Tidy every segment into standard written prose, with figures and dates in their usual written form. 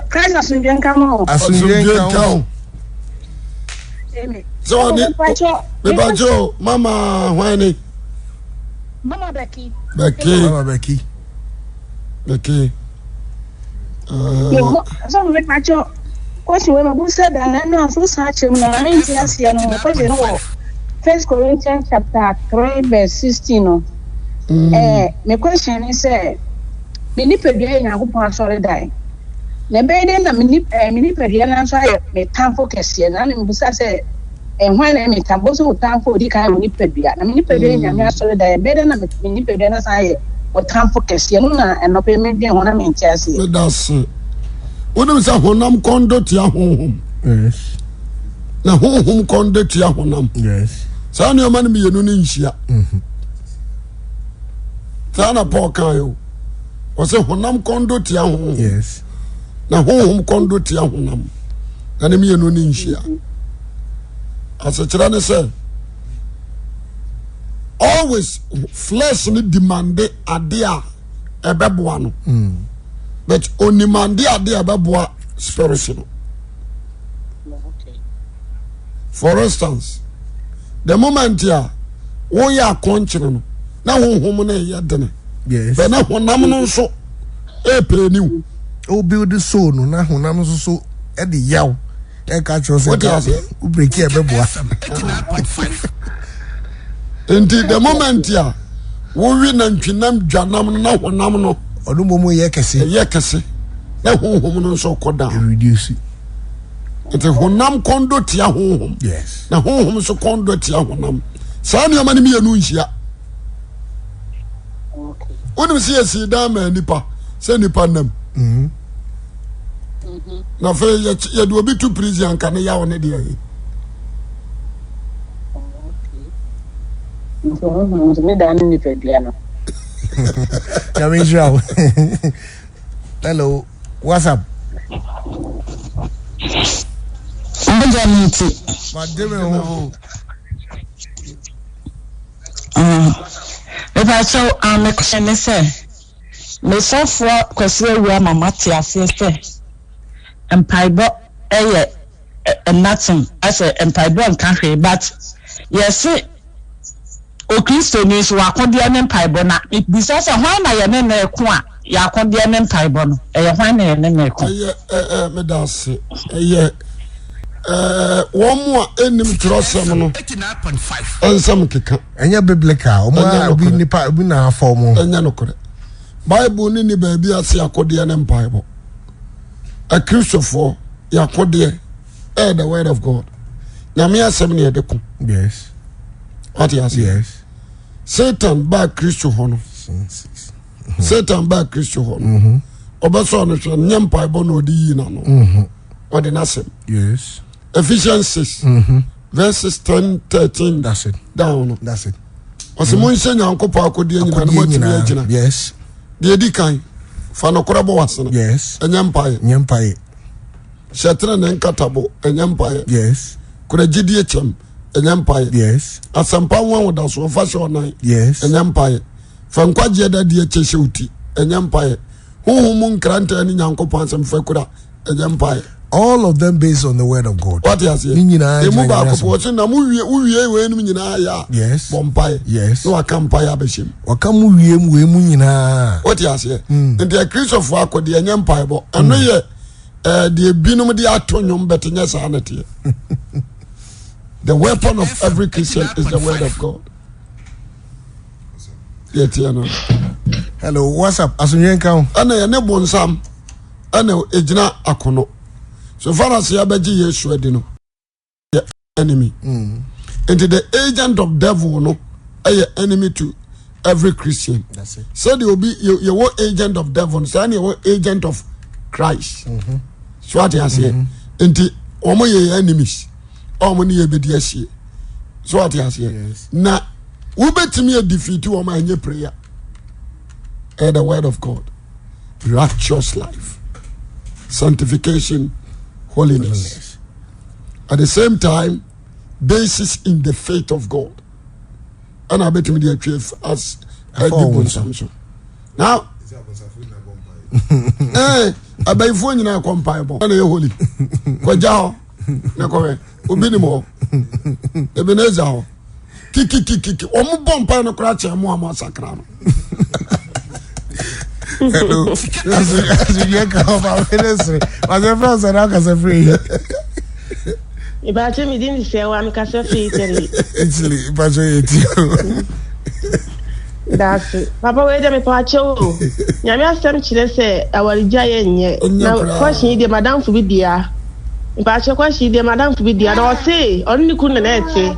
Christ asomdwe nka mo. Asomdwe nka wo. Sɛ ɔne mepakyɛ mama hwan ne? Mama Becky. Becky. Mama Becky. Becky. Sɛ mepakyɛ question wei mabu sɛ da na ɛno nso san akyerɛ mu na ma mente aseɛ no question no wɔ First Corinthians chapter 3 verse 16 no. Eh, me question ne sɛ Me nipadua yɛ Nyankopɔn asɔredan, na ɛbɛyɛ dɛn na me nip eh, me nipadua no nso ayɛ me tamfo kɛseɛ? Na mebisa sɛ, eh, hwan na ɛyɛ me tamfo? Wose wo tamfo a ɔdi kan yɛ wo nipadua, na me nipadua yɛ Nyame asɔredan, ɛbɛyɛ dɛn na me, me nipadua no asan ayɛ wo tamfo kɛseɛ? Ɛno na anɔpa yi medwen ho na mente aseɛ. Meda ase. Wonim sɛ honam kɔn dɔ tia honhom. Yes. Na honhom kɔn dɔ tia honam. Yes. Saa nneɛma no mmienu no nhyia. Mm -hmm. Saa na Paul kan yɛ o. Ɔsɛ honam kɔn dɔ tia honhom. Yes. Na honhom kɔn dɔ tia honam. Na ne mmienu no nhyia. Asekyerɛ ne sɛ always flesh no demande ade a ɛbɛboa no. Mm. But onimande ade a ɛbɛboa spirit no. For instance, the moment a woyɛ akɔnkyene no na honhom no yɛ dene. Bɛ na honam no nso ɛpɛ niw. O build soul no na honam nso so ɛde yaw ɛka kyerɛ sɛ ka wo breki ɛbɛboa. Nti the moment a wowe nantwinam dwanam no na honam no ɔno mmom yɛ kɛse ɛyɛ kɛse na honhom no nso kɔ down. Reduce. Nti honam kɔn dɔ tia honhom. Yes. Na honhom nso kɔn dɔ tia honam. Saa nneɛma no mmienu nhyia. Wonim sɛ yɛsii dan maa nipa sɛ nipa nam. Mm-hmm. Na afei yɛde obi to prison anka ne yaw ne deɛ he. Nti honhom nso ne dan ne nipadua no. Nyame nhyira wo. Hello, what's up? Mogya no nti. Made me ho. Mepakyɛw, a me question ne sɛ, me sɔfoɔ Kwasi Awuah ama mate aseɛ sɛ mpaebɔ yɛ nothing, asɛ mpaebɔ nka hwee but yɛse Okristoni nso w'akodeɛ ne mpaebɔ na mebisa sɛ hwan na yɛne no reko a y'akodeɛ ne mpaebɔ no ɛyɛ hwan na yɛne no reko? Ɛyɛ ɛɛ meda ase ɛyɛ ɛɛ wɔn a ɛnnim twerɛsɛm no nsɛm keka. Ɛnyɛ biblical wɔn a obi nipa obi na afa wɔn. Ɛnyɛ nokorɛ Bible ne ni baabi ase akodeɛ ne mpaebɔ akristofoɔ y'akodeɛ ɛyɛ the word of God nyame asɛm ne yɛde ko. Yes. Wate ase? Yes. Satan baa Kristo hɔ no. Satan baa Kristo hɔ no. Mm-hmm. Ɔbɛsɔ no hwɛ nyɛ mpaebɔ na ɔde yii n'ano. Mm-hmm. Ɔde n'asɛm. Yes. Ephesians 6 mm-hmm. verses 10 13 That's it. down no. That's it. Ɔsɛ mo nhyɛ Nyankopɔn akodeɛ nyinaa na moatumi agyina. Yes. Deɛ edi kan fa nokorɛ bɔ w'asene. Yes. Ɛnyɛ mpaeɛ. Nyɛ mpaeɛ. Hyɛ tenenee nkatabo. Ɛnyɛ mpaeɛ. Yes. Kura gyidie kyɛm. Ɛnyɛ mpaeɛ. Yes. Asɛmpa ho ahodasoɔ fa hyɛ ɔnan. Yes. Ɛnyɛ mpaeɛ. Fa nkwagyeɛ dadeɛ kyɛ hyɛ wo ti. Ɛnyɛ mpaeɛ. Honhom mu nkrantɛ ne Nyankopɔn asɛm fa kura. Ɛnyɛ mpaeɛ. All of them based on the word of God. Wate aseɛ? Ne nyinaa Emu gyina baako Nyame pɔ ɔsɛ na mo wie wowie weinom nyinaa yɛ a. Yes. Bɔ mpaeɛ. Yes. Na waka mpaeɛ abɛhyɛ mu. Waka mu wie mu wei mu nyinaa. Wote aseɛ? Nti akristofoɔ akɔdeɛ ɛnyɛ mpaebɔ. Ɛno yɛ ɛɛ deɛ binom de ato nnwom bɛte nyɛ saa na teɛ. The weapon of every Christian is the word of God. Deɛ teɛ no. Hello, what's up? Asomdwe nka ho. Ɛna yɛne bonsam ɛna egyina akono. So far as yɛbɛgye Yesu adi no. yɛ enemy mm. nti the agent of devil no ɛyɛ enemy to every christian sɛdeɛ obi yɛwɔ agent of devil no saa ne yɛwɔ agent of christ mm -hmm. so ate aseɛ mm -hmm. nti wɔn yɛ yɛ enemies a wɔn ne yɛ bɛdi asie so ate aseɛ na wobɛtumi adefeat wɔn a ɛnyɛ prayer ɛyɛ the word of god righteous life sanctification holiness. holiness. At the same time, basis in the faith of God. Ɛna abɛtumi de atwi as ɛdi bonsam so. Now, eh, Abayifoɔ nyinaa kɔ mpaebɔ. Ɛna yɛ holy. Kɔgya hɔ na kɔhwɛ. Obi nim hɔ. Ebenezer hɔ. Kikikikiki. Wɔn bɔ mpae no koraa kyɛn mo a mo asakra no. Hello. Asomdwe ka hɔ ma mene sere. Masɛ frɛ sɛ na akasa firi yi. Ìbàkyɛ mi din sɛ wa mi kasa firi Italy. Italy, ìbàkyɛ yɛ ti o. Daase. Papa wei deɛ mepɛ akyɛw o. Nyame asɛm kyerɛ sɛ awaregya yɛ nyɛ. Na question yi deɛ madamfo bi dea. Mpakyɛ question yi deɛ madamfo bi dea na ɔse ɔne ne kunu na na ɛte.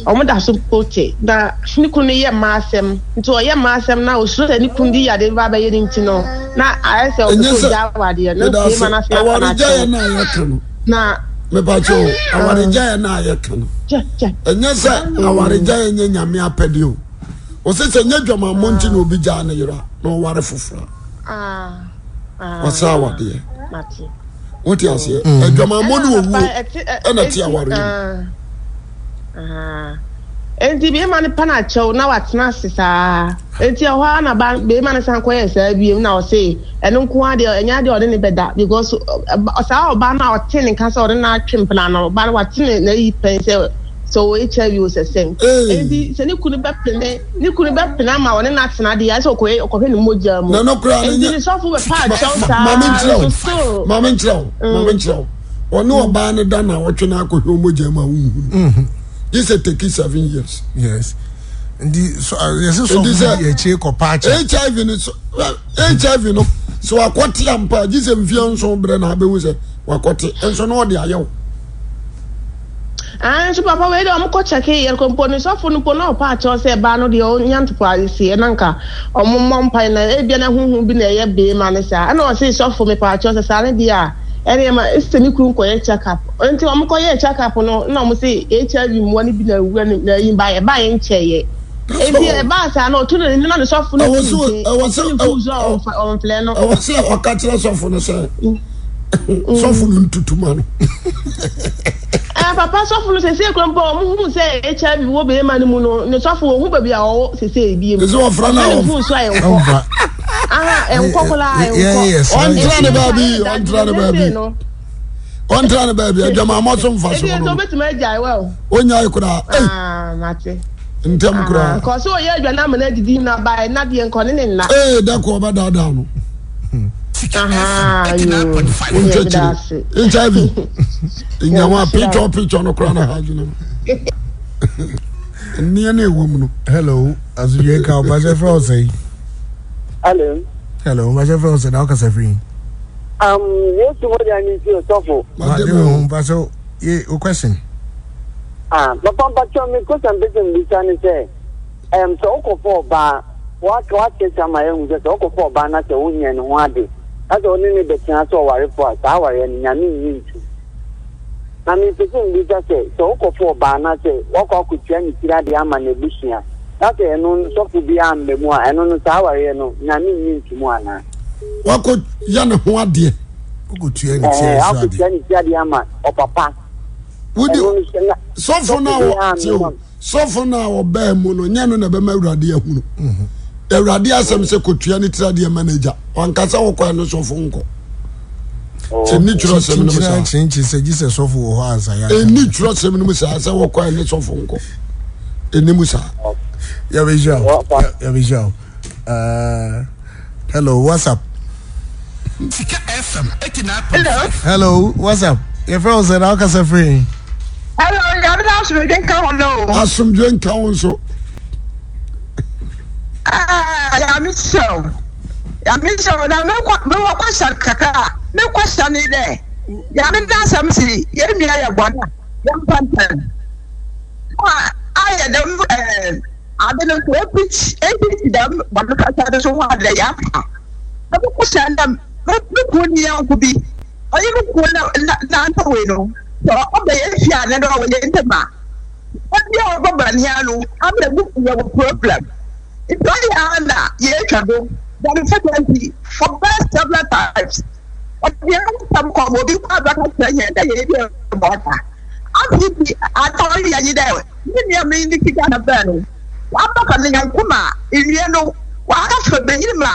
Ɔmo da so mpo te. Na ne kunu no yɛ mmaa asɛm. Nti ɔyɛ mmaa asɛm na osuro sɛ ne kunu de yade ba abɛyɛ ne nti no na ayɛ sɛ ɔpɛ sɛ ɔgya awadeɛ no. Nti ma n'ase afa n'akyɛw. Na mepakyɛ o awaregyaeɛ no a yɛka no ɛnyɛ sɛ awaregyaeɛ nyɛ nyame apɛdeɛ o ɔsɛ sɛ nyɛ dwamammɔ nti na obi gyaa ne yere a na ɔware foforɔ a ɔsɛ awadeɛ wote aseɛ adwamammɔ ne owuo ɛna te awareɛ mu Enti bɛrima no pa no akyɛw na watena ase saa. Enti ɛhɔ ara na ba bɛrima no san kɔyɛɛ saa bio na ɔse ɛno nko ara deɛ ɛnyɛ adeɛ ɔne ne bɛda because saa ɔbaa no a ɔte ne nka sɛ ɔne no atwe mpena no ɔbaa no wate ne n'ayi pɛn sɛ sɛ ɔwɔ HIV o sɛ sɛn. Enti sɛ ne kunu bɛpene ne kunu bɛpene ama ɔne no atena deɛ ayɛ sɛ ɔkɔyɛ ɔkɔhwɛ ne mogya mu. Na no koraa no Enti nyɛ ne sɔfo bɛpa akyɛw saa maame nkyerɛ nso wo still. maame nkyerɛ wo maame nkyerɛ wo ɔne ɔbaa no da na ɔtwe no akɔhwɛ ɔmogya mu a wonhunu mhm. gye sɛ take 7 years. Yes. Nti so yɛsɛ sɔfo bi akyire kɔ paakyɛ. HIV no so HIV no sɛ wakɔte ampa gye sɛ mfeɛ nson berɛ na abɛhu sɛ wakɔte nso na ɔde ayɛ wo. Ah, nso papa wei deɛ ɔmo kɔ kyɛke yɛ nko mpo ne sɔfo no mpo na ɔpa akyɛw sɛ ɛbaa no deɛ ɔnya ntopo aseɛ na nka ɔmo mmɔ mpae na ebia na huhu bi na ɛyɛ beema ne saa ɛna ɔse sɔfo mepa akyɛw sɛ saa ne deɛ a ɛne ma sɛ ne kunu nkɔyɛ check up nti ɔmo kɔyɛ check up no na ɔmo se HIV mmoa no bi na awura ne na ayi ba ɛbaa yɛ nkyɛeɛ nti ɛbaa saa na ɔto n'ani na ne sɔfo no ɛwɔ sɛ ɛwɔ sɛ ɔmflɛ no ɛwɔ sɛ ɔka kyerɛ sɔfo no sɛ sɔfo no ntutu ma no. Eh, papa sɔfo no sese kura mpo ɔmo hu sɛ HIV wɔ bɛrima no mu no ne sɔfo ohun baabi a ɔwɔ sese ebi mu. Ɛsɛ wɔfra na ɔfrɛ ne so a ɛnkɔ. Aha ɛnkɔ koraa ɛnkɔ. Ɔntra ne baabi ɔntra ne baabi ɔntra ne baabi adwamammɔ so mfa so no. Ebi nso obetumi agyae wɛ o. Onyae koraa. Ah mate. Ntɛm koraa. Kɔ so ɔyɛ adwa na amena didi na ba na deɛ nkɔ ne ne nna. Ee dɛkɔ ɔbɛdaadaa no. Sika FM 89.5. Wontwa kyire. HIV. Nyawa picture picture no koraa na ha adwene no. Nneɛ na ɛwɔ mu no. Hello, asomdwe ka wo pasɛ frɛ wo sɛn? Hello. Hello, pasɛ frɛ wo sɛn na wokasa firi? Yesu mogya ne nti osɔfo. Made me ho pasɛ ye wo question. Ah, papa mpakyɛ me question pese mbisa ne sɛ. Ɛm, sɛ wokɔfa ɔbaa, woaka, woakyerɛkyerɛ ama yɛahu sɛ sɛ wokɔfa ɔbaa na sɛ wonyɛ ne ho ade, na sɛ wo ne no bɛtena sɛ ɔwarefoɔ a, saa awareɛ no, Nyame nnye ntom. Na mepɛ sɛ mebisa sɛ, sɛ wokɔfa ɔbaa na sɛ woakɔ akɔtua ne tiri adeɛ ama n'abusua, na sɛ ɛno no sɔfo biara amma mu a, ɛno no saa awareɛ no, Nyame nnye ntom anaa? Woakɔ yɛ ne ho adeɛ. Wokɔtua ne tiri adeɛ. Akɔtua ne tiri adeɛ ama ɔpapa. Wode sɔfo no a ɔte o. Sɔfo no a ɔbaa mu no, nyɛ no na ɛbɛma Awurade ahunu. Mhm. Awurade asɛm sɛ kɔtua ne tiri adeɛ ma no agya. Wanka sɛ wokɔ ɛno sɔfo nkɔ. Sɛ nni twerɛsɛm no mu saa. Ɛnni twerɛsɛm no mu saa sɛ wokɔ ɛne sɔfo nkɔ. Ɛnni mu saa. Yɛbɛhyira wo. Yɛbɛhyira wo. Uh, hello, what's up? Sika FM 89.5. Hello, what's up? Your friend said, I'll cast free. Hello, Nyame na asomdwe nka ho no. Asomdwe nka ho nso. Ah, Nyame hyɛ o. Nyame hyɛ o na me wɔ kɔhyɛ kakra. Me kɔhyɛ ne dɛ. Nyame na asɛm si yɛn nua yɛ bɔne a yɛmpa ntɛm. Na ayɛ dɛm ɛɛ Ade no so epitsi dɛm bɔn fakyɛ no so ho adze dɛ yɛafa. Na mokɔhyɛɛ dɛ mo kun ne nyɛnko bi, ɔnye mo kun nantsewee no, sɛ ɔba hɛn fie anaa dɛ ɔwɔ hɛn ntamu a, da biara a ɔbɛba hɛn no, ama mo kun yɛwɔ problem. Ntsi ɔyɛ a nna yeetwa do. Bɔn fakyɛ ntsi, for bɛyɛ several times, ɔdze hɛn ho nsɛm kɔ ma obi koraa bɛka kyerɛ hɛn dɛ yɛyɛ ma ɔda. Afei bi, adze a ɔreyɛ nye dɛ, Ne nua banyin no fi Ghana bae no, ɔabɛfa ne nyɛnko ma ewie no, ɔakɛfa banyin ma.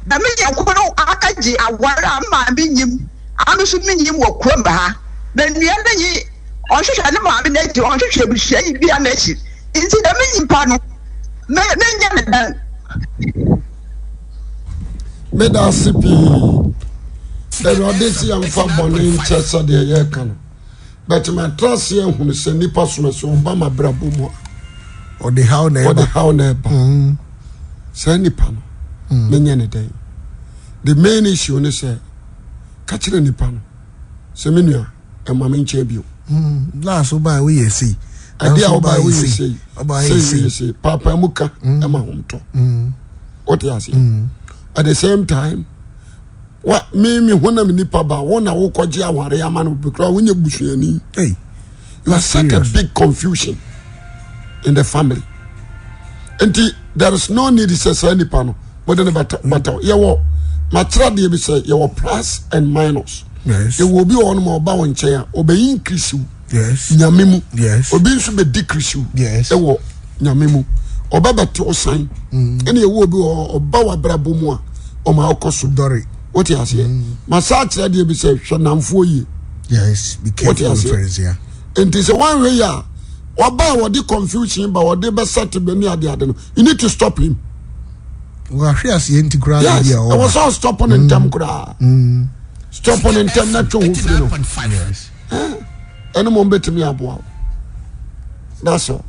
Dɛm nyɛnko no akɛgye awar a me maame nyim, ame so minyim wɔ kurom ha. Na nua no nye ɔnnhwehwɛ ne maame n'ekyir, ɔnnhwehwɛ ebusuanyi biara n'ekyir. Ntsi dɛm nyimpa no, me menyɛ no dɛn? Meda ase pii. Awurade sɛ yɛmfa bɔne nkyɛ sɛdeɛ yɛreka no. But matra ase ahunu sɛ nnipa som sɛ ɔba m'abrabɔ mu a. Ɔde haw na ɛba. Ɔde haw na ɛba. Mm. Saa nipa no, mm. menyɛ ne dɛn? The main issue ne sɛ, ka kyerɛ nipa no sɛ me nua ɛma me nkyɛn bio. Mm. Last wobae woyɛ sei. Ade a wobae woyɛ sei. Sei woyɛ sei. Paapa mu ka mm. ɛma ho tɔ. Mm. Wote aseɛ? Mm. At the same time, wa me me honam nipa ba wo na wokɔgye aware ama no because wonyɛ busuani. Hey. You are set a big confusion in the family. Nti there is no need sɛ saa nipa no wode ne bata bata yɛwɔ makyerɛ deɛ bi sɛ yɛwɔ plus and minus. Yes. Yɛwɔ obi wɔ hɔ nom a ɔba wo nkyɛn a ɔbɛyi increase wo. Yes. Nyame mu. Yes. Obi nso bɛ decrease wo. Yes. Ɛwɔ nyame mu. Ɔbɛ bɛte wo san. Mm. Ɛna yɛwɔ obi wɔ hɔ ɔba w'abrabɔ mu a ɔma ɔkɔ so. Dɔre. Wote aseɛ. Mm. Masa akyerɛ deɛ bi sɛ hwɛ namfoɔ yie. Yes. Be careful with friends yeah. Nti sɛ wɔnhwɛ yie a ɔba a wɔde confusion ba wɔde bɛsɛte bɛ ne ade ade no you need to stop him. Wahwe aseɛ nti koraa yes ɛwɔ sɛ ɔstop ne ntɛm koraa mm. stop ne ntɛm na twe ho firi no ɛne mo bɛtumi aboa wo that's all.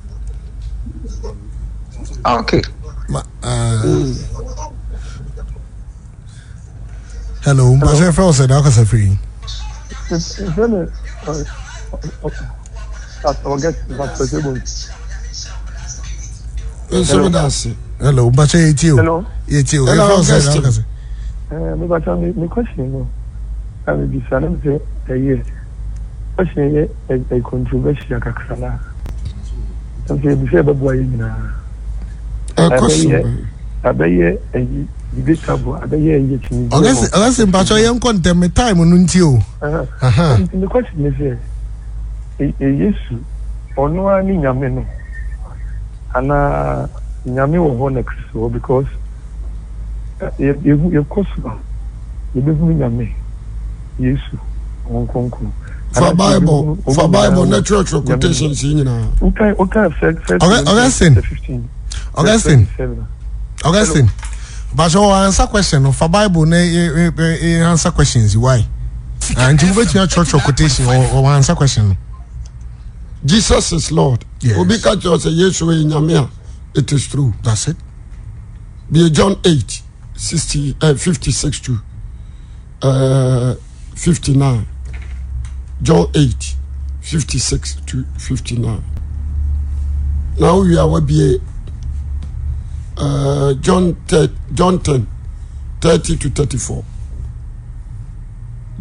Okay. Ma, uh, mm. Hello, mpasɛ fɛ ɔsɛ na akasa firi. Nso da ase. Hello, mpasɛ yɛ tie o. Yɛ tie o. Yɛ fɛ ɔsɛ na akasa. Me bàtà mi mi question no a mi bisa na mi sɛ ɛyɛ question yɛ ɛ controversial kakra na nso ebi sɛ ɛbɛboa yɛ nyinaa. Ɛkɔ Abɛyɛ ɛyi debatable abɛyɛ ɛyi akyinnyegyeɛ wɔ. Ɔgɛsi ɔgɛsi mpatsɔ yɛn nkɔ ntɛm mi time no nti o. Nti mi question ne sɛ Yesu ɔno ara ne Nyame no anaa Nyame wɔ hɔ na Kristo wɔ because yɛkɔ soro a yɛbɛhunu Nyame Yesu Honhom Kronkron. Fa Bible fa Bible na kyerɛkyerɛ quotations yi nyinaa. Wokan wokan first Augustine Augustine Augustine Basɛ wɔ answer question no fa Bible na e answer questions why? Ah, nti wobɛtumi akyerɛkyerɛ quotation wɔ answer question no. Jesus is Lord. Yes. Obi ka kyerɛ sɛ Yesu yɛ Nyame a it is true. That's it. Be John 8 60 uh, 56 to uh, 59. John 8 56 to 59. Now we are be uh, John 10, John 10 30 to 34.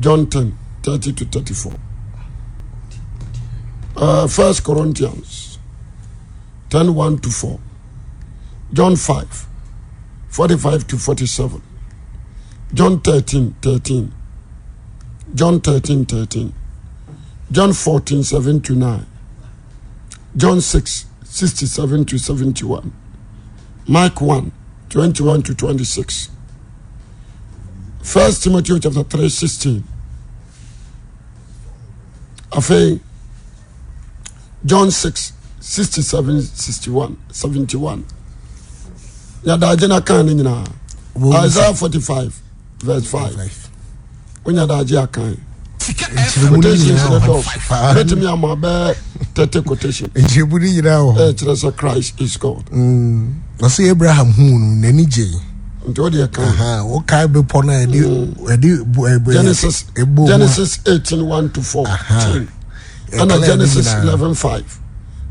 John 10 30 to 34. Uh, First Corinthians 10 1 to 4. John 5 45 to 47. John 13 13. John 13 13. John 14 7 to 9. John 6 67 to 71. Mark 1 21 to 26. First Timothy chapter 3 16. Afei John 6 67 61 71. Yɛda na kan ne nyinaa. Isaiah 45 verse 5. Wonya daagye akan. Quotations ne dɔɔso. Bɛtumi ama bɛɛ 30 quotation. Nkyerɛmu ne nyinaa wɔ hɔ. Ɛkyerɛ sɛ Christ is God. Mm. Ɔsɛ Abraham huu no n'ani gyei. Nti o deɛ kan. Wokae bepɔ no a ɛde ɛde Genesis Genesis 18 1 to 4. Ɛna Genesis 11 5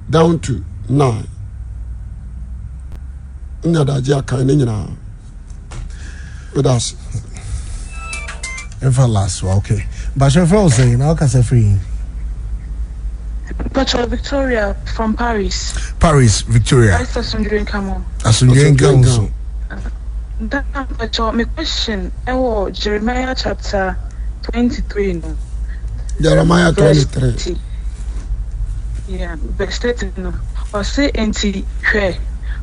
down to 9. Nya daagye akan ne nyinaa. Meda ase. Ɛfa last wa okay. Bahyɛ fɛ ɔsɛ na ɔkasa firi yi. Pacho Victoria from Paris. Paris Victoria. Christ asomdwe nka mo. Asomdwe nka wo so. Da Pacho me question ɛwɔ Jeremiah chapter 23 no. Jeremiah 23. Yeah, verse 30 no. Ɔse enti hwɛ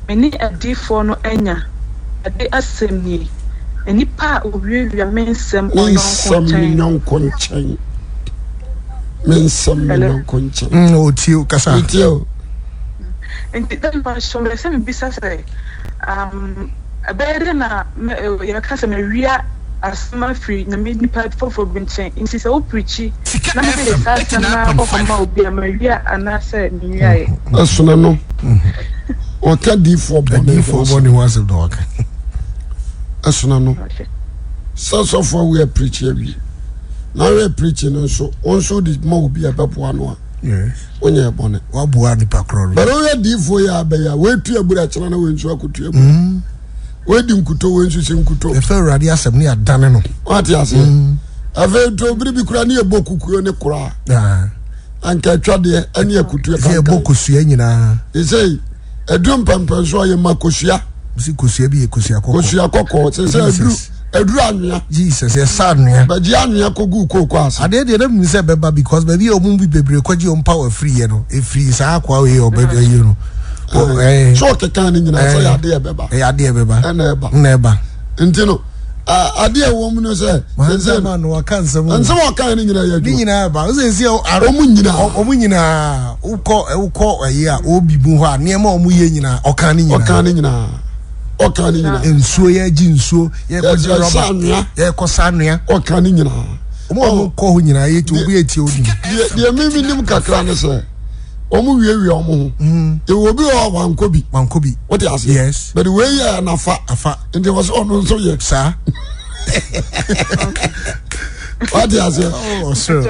me ne adiyifoɔ no anya ade asɛm nie. Nnipa a owiawia me nsɛm Me nsɛm me yɔnko nkyɛn. Me nsɛm me yɔnko nkyɛn. Mm, otie o kasa. Otie o. Nti dɛ mpakyɛw mepɛ sɛ mebisa sɛ um, ɛbɛyɛ dɛ na yɛbɛka sɛ mawia asɛm afiri nyame nipa foforɔ bi nkyɛn nti sɛ wo pirikyi na mede saa asɛm no ara kɔkɔma obi a mawia anaasɛ menwiaeɛ. Ɛsono no. Ɔka diifoɔ bɔne ho asɛm. Bɔne ho asɛm na ɔka. Ɛsono no. Sɛ sɔfo awie apirikyi awie. Na awie apirikyi no nso, wɔn nso de ma obi a ɛbɛboa no a. Wonyɛ bɔne. Waboa nipa korɔ no. Bɛrɛ woyɛ diifoɔ yi a bɛyɛ a, wɔatu abura kyerɛ na wɔn nso akɔtu abura. Mm. Wɔadi nkuto, wɔn nso sɛ nkuto. Ɛfɛ awurade asɛm ne adane no. Wate aseɛ. Mm. Afei nto bere bi kura ne yɛbɔ kukuo ne koraa. Anka atwa deɛ ɛne akutuo kankan. Ɛsɛ yɛbɔ kosua nyinaa. Ɛsɛ ɛduru mpɛmpɛn so a yɛma kosua. Sɛ kosua bi yɛ kosua kɔkɔɔ. Kosua kɔkɔɔ sɛ sɛ ɛduru ɛduru anwea. Jesus yɛsa anwea. Bɛgye anwea kɔgu kooko ase. Adeɛ deɛ na mu sɛ bɛba because baabi a wɔn bi bebree kɔgye wɔn power firi yɛ no efiri saa akoa wei ɔbɛ ɛyi no. So ɔkeka ne nyinaa sɛ yɛ adeɛ ɛbɛba. Ɛyɛ adeɛ ɛbɛba. Ɛna ɛba. Ɛna ɛba. Nti no adeɛ ɛwɔ mu no sɛ. Nsɛm no waka nsɛm. Nsɛm a ɔka ne nyinaa yɛ adwuma. Ne nyinaa ba. Ɔsɛ esi ɔmo nyinaa. Ɔmo nyinaa wokɔ wokɔ ɛyi a obi mu hɔ a nneɛma a ɔmo yɛ nyinaa ɔka ne nyinaa. Ɔka ne nyinaa. Ɔka ne nyinaa. Nsuo yɛ gye nsuo yɛ kɔ gye rɔba yɛ kɔ sa anwea. Ɔka ne nyinaa. Ɔmo a ɔmo kɔ hɔ nyinaa yɛ ti obi yɛ ti odi. Deɛ deɛ mímí nim kakra ne sɛ wɔn wiawia wɔn ho. Ewu obi wɔ hɔ wankɔ bi. Wankɔ bi. Wote aseɛ. Yes. But wei yɛ nafa. Afa. Nti wɔ sɛ ɔno nso yɛ. Saa. Wate aseɛ. Oh, sure.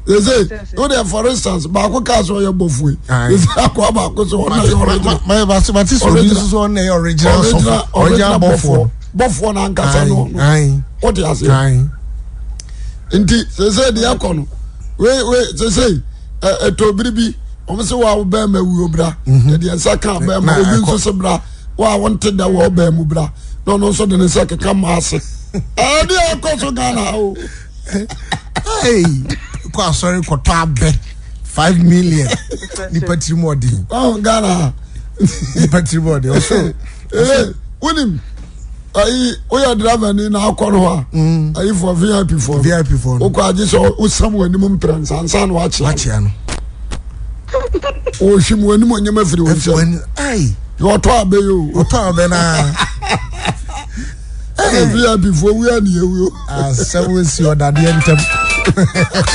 Sese o de for instance baako kaa sɛ ɔyɛ bɔfo yi. Sese akɔ baako sɛ ɔna yɛ original. Ma ma ma ti sɛ obi nso so ɔna yɛ original sɔfo original bɔfo. Bɔfo na ankasa no. Wote aseɛ. Nti sese deɛ ɛkɔ no wei wei sese ɛtɔ biribi wɔn sɛ wɔn a bɛrima wuo bra. Yɛde nsa ka bɛrima obi nso sɛ bra. Wo a wonte dɛ wɔ ɔbaa mu bra na ɔno nso de ne nsa keka mmaa ase. Ɛde ɛkɔ so Ghana o. Hey, kɔ asɔre kɔtɔ abɛ 5 million nipa tiri mu ɔden. Ɔn Ghana. Nipa tiri mu ɔden ɔso. Ee wonim ayi woyɛ driver ni na akɔ no hɔ a. Mm. Ayi fɔ VIP fɔ. VIP fɔ. Wokɔ agye sɛ wosam wɔ anim mprɛ nsa nsa na wakyea. Wakyea no. Wɔhwim wɔ anim onyɛma firi wɔn nsam. Wɔtɔ abɛ yi o. Wɔtɔ abɛ naa. Ɛna VIP foɔ wia ni ewuo. Asɛm si ɔdadeɛ ntɛm.